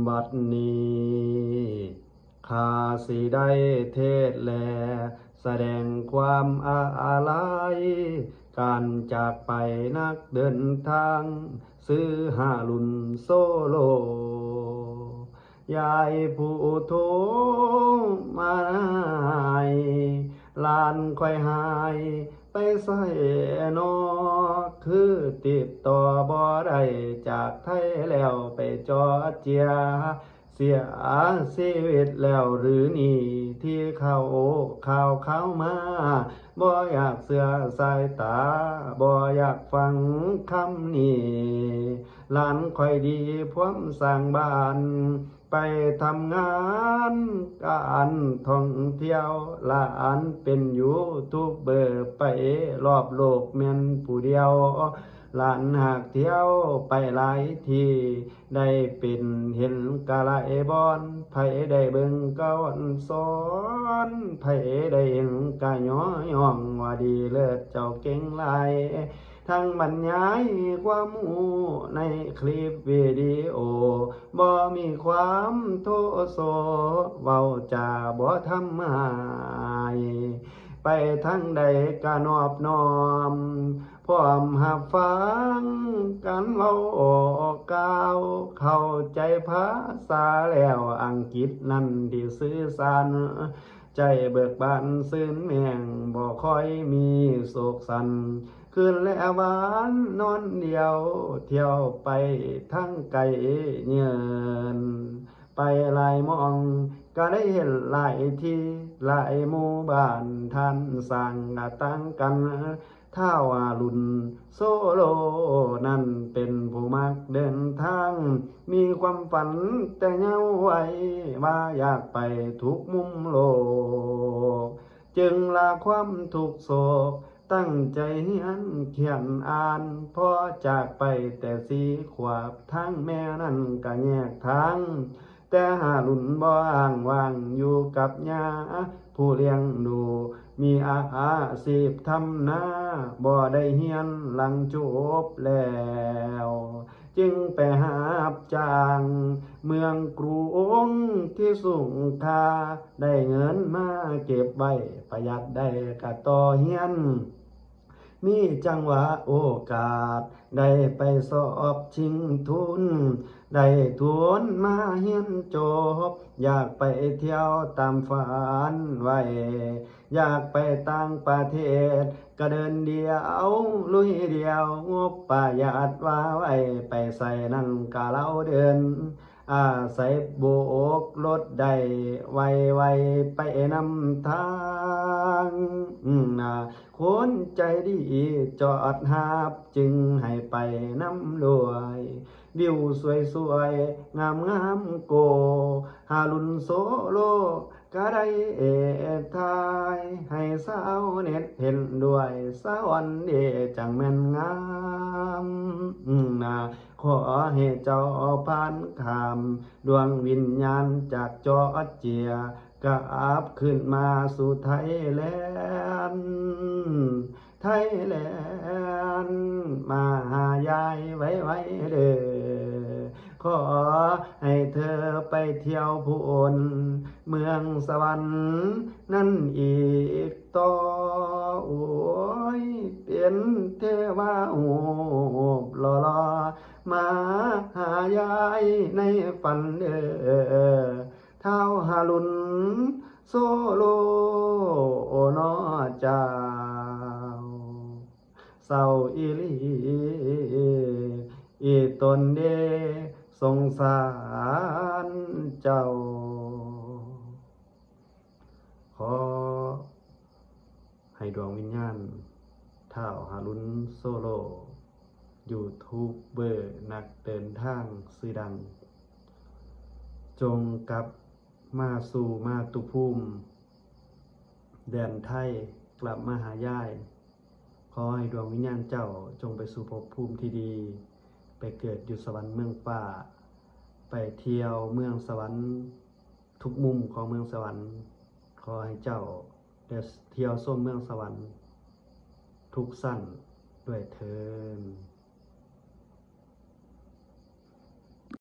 ບັດນີ້ ຂ້າຊິໄດ້ເທດ ແລະ ສະແດງຄວາມອາໄລ ການຈາກໄປນັກເດີນທາງ ຊື່ຫາລຸນ ໂຊໂລ. ຍາຍຜູ້ທຸກມານາຍ, ຫຼານຂ້ອຍຫາຍໄປໃສນໍ? ຄືຕິດຕໍ່ບໍ່ໄດ້ ຈາກໄທແລ້ວໄປຈອດເຈຍ, ເສຍຊີວິດແລ້ວຫຼືນີ້ ທີ່ເຂົາຂ່າວຄາວມາ. ບໍ່ຢາກເຊື່ອສາຍຕາ, ບໍ່ຢາກຟັງຄຳນີ້. ຫຼານຂ້ອຍດີພວມສ້າງບ້ານ, ໄປທຳງານການທ່ອງທ່ຽວ, ຫຼານເປັນຢູທູບເບີ ໄປລອບໂລກແມ່ນຜູ້ດຽວ. ຫຼານຫາກທ່ຽວໄປຫຼາຍທີ່, ໄດ້ເປັນເຫັນກະຫຼາຍບ່ອນ, ໃຜໄດ້ເບິ່ງກະອອນຊອນ, ໃຜໄດ້ເຫັນກະຍໍຍ້ອງວ່າດີເລີດເຈົ້າເກັ່ງຫຼາຍ. ທັງບັນຍາຍຄວາມຮູ້ໃນຄລິບວິດີໂອ, ບໍ່ມີຄວາມໂທໂສ, ເວົ້າຈາບໍ່ທຳຮ້າຍ, ໄປທາງໃດກະນອບນ້ອມ ພ້ອມຮັບຟັງການເວົ້າອອກກ່າວ, ເຂົ້າໃຈພາສາແລ້ວອັງກິດນັ້ນທີ່ສື່ສານ, ໃຈເບີກບານຊື່ນແມ່ງ ບໍ່ຄ່ອຍມີໂສກສັນ, ຄືນແລະວານນອນດຽວ ທ່ຽວໄປທາງໄກເຍີນ. ໄປຫຼາຍໝ່ອງກະໄດ້ເຫັນຫຼາຍທີ່ ຫຼາຍໝູ່ບ້ານ ທ່ານສ້າງກະຕ່າງກັນ. ທ້າວອາລຸນ ໂຊໂລ ນັ້ນເປັນຜູ້ມັກເດີນທາງ, ມີຄວາມຝັນແຕ່ເຍົາໄວ ວ່າຢາກໄປທຸກມຸມໂລກ, ຈຶ່ງລາຄວາມທຸກໂສກ ຕັ້ງໃຈຮຽນຂຽນອ່ານ. ພໍຈາກໄປແຕ່ສີ່ຂວບ ທາງແມ່ນັ້ນກະແຍກທາງ, ແຕ່ຫາລຸນບໍ່ອ້າງວ່າງຢູ່ກັບຍ່າ ຜູ້ລ້ຽງດູ, ມີອາ ອາຊີບທຳນາ, ບໍ່ໄດ້ຮຽນຫຼັງຈົບແລ້ວ ຈຶ່ງໄປຮັບຈ້າງເມືອງກຸງທີ່ສູງຄ່າ, ໄດ້ເງິນມາເກັບໄວ້ປະຢັດໄດ້ກະຕໍ່ຮຽນ. ມີຈັງຫວະໂອກາດໄດ້ໄປສອບຊິງທຶນ, ໄດ້ທຶນມາຮຽນຈົບ, ຢາກໄປທ່ຽວຕາມຝັນໄວ້, ຢາກໄປຕ່າງປະເທດກະເດີນດຽວລຸຍດຽວ, ງົບປະຢັດວ່າໄວ້ ໄປໃສນັ້ນກະລາວເດີນ. ອາໄສໂບກລົດໄດ້ໄວໆ ໄປນຳທາງນາ, ຄົນໃຈດີຈອດຮັບ ຈຶ່ງໃຫ້ໄປນຳດ້ວຍ. ວິວສວຍໆ ງາມໆ ໂກ ຫາລຸນໂຊໂລ ກະໄດ້ເອກທາຍ ໃຫ້ຊາວເນັດເຫັນດ້ວຍ ສາວອັນເດ ຈັ່ງແມ່ນງາມນາ. ຂໍໃຫ້ເຈົ້າຜ່ານຂ້າມ ດວງວິນຍານຈາກຈອດເຈຍ ກັບຄືນມາສູ່ໄທແລນ ໄທແລນ ມາຫາຍາຍໄວໆເດີ. ຂໍໃຫ້ເທີໄປທ່ຽວພຸ້ນ ເມືອງສະຫວັນນັ້ນອີກຕໍ່. ໂອ້ຍ ເປັນເທວະຮູບຫຼໍ່ໆ ມາຫາຍາຍໃນຝັນເດີ ທ້າວຫາລຸນ ໂຊໂລ ໂອ ເນາະເຈົ້າ. ເສົ້າອີ່ຫຼີ ອີ່ຕົນເດ ສົງສານເຈົ້າ. ຂໍໃຫ້ດວງວິນຍານທ້າວຫາລຸນ ໂຊໂລ ຢູທູບເບີນັກເດີນທາງຊື່ດັງ ຈົ່ງກັບມາສູ່ມາຕຸພູມ ແດນໄທ ກັບມາຫາຍາຍ. ຂໍໃຫ້ດວງວິນຍານເຈົ້າຈົ່ງໄປສູ່ພົບພູມທີ່ດີ, ໄປເກີດຢູ່ສະຫວັນເມືອງຟ້າ, ໄປທ່ຽວເມືອງສະຫວັນ ທຸກມຸມຂອງເມືອງສະຫວັນ. ຂໍໃຫ້ເຈົ້າໄດ້ທ່ຽວຊົມເມືອງສະຫວັນທຸກຊັ້ນດ້ວຍເທີ້ນ.